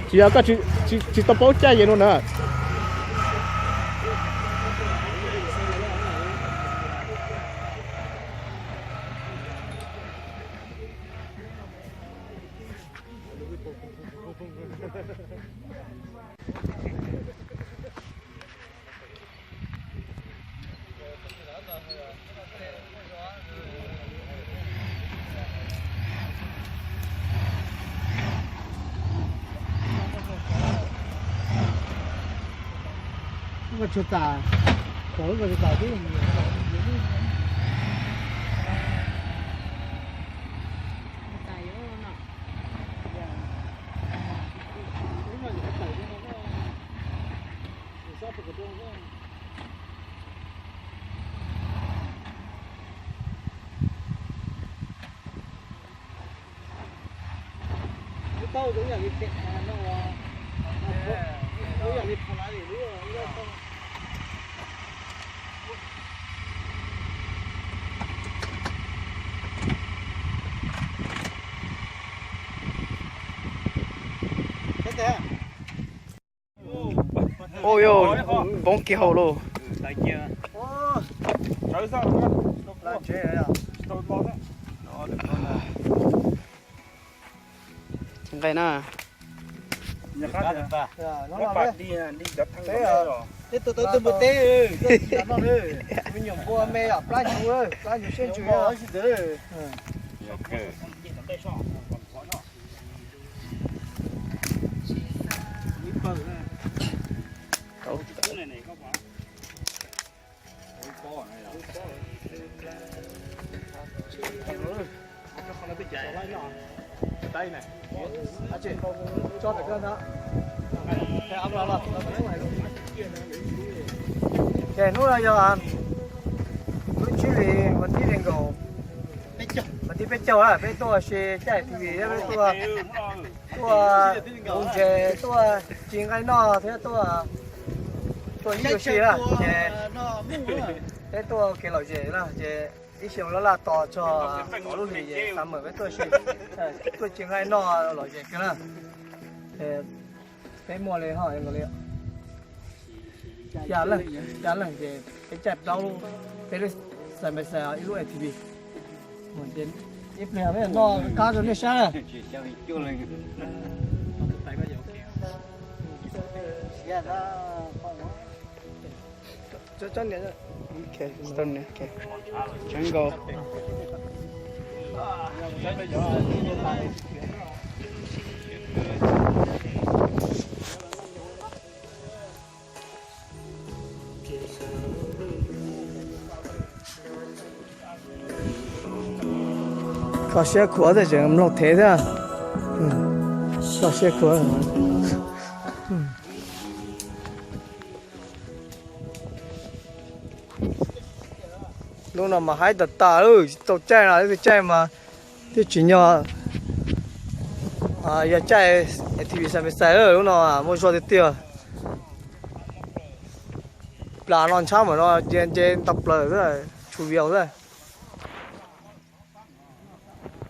Tsis yog koj tsis tau paub caij yeej no na. Ua yog poob kiag hauv lauj. Nqaij na. Teb tus tau twg npua teb, me nyuam npua me plab nyuv, plab nyuv siab ntsws. Ces hnub no yog lub tsib hlis vas thib nees nkaum, vas thib peb caug, peb tuaj ua si caij T V, peb tuaj, tuaj mus ntses, tuaj ci nqaij noj thiab tuaj, tuaj ib ua si na. Ces peb tuaj ua kev lom zem na, ces ib xyoo laj laj tos txog lub hlis ces summer peb tuaj si, tuaj ci nqaij noj lom zem kawg na. Peb muaj li ho li xya leej, xya leej ces peb caij plaub lub, peb lub side by side ib lub A T V. Ib pliag peb noj kab rau nej saib na. Kho siab khuav thiab tseem mloog thev thiab. Kho siab khuav. Lub no mas haib tas tas lawm, tsis tau caij no, leej twg caij mas twb tsis nyog, yog caij A T V side by side lawm, lub no muaj zog tiag tiag. Plas no ntshab mam no nce nce ntau plaws xwb, tshuv vias xwb.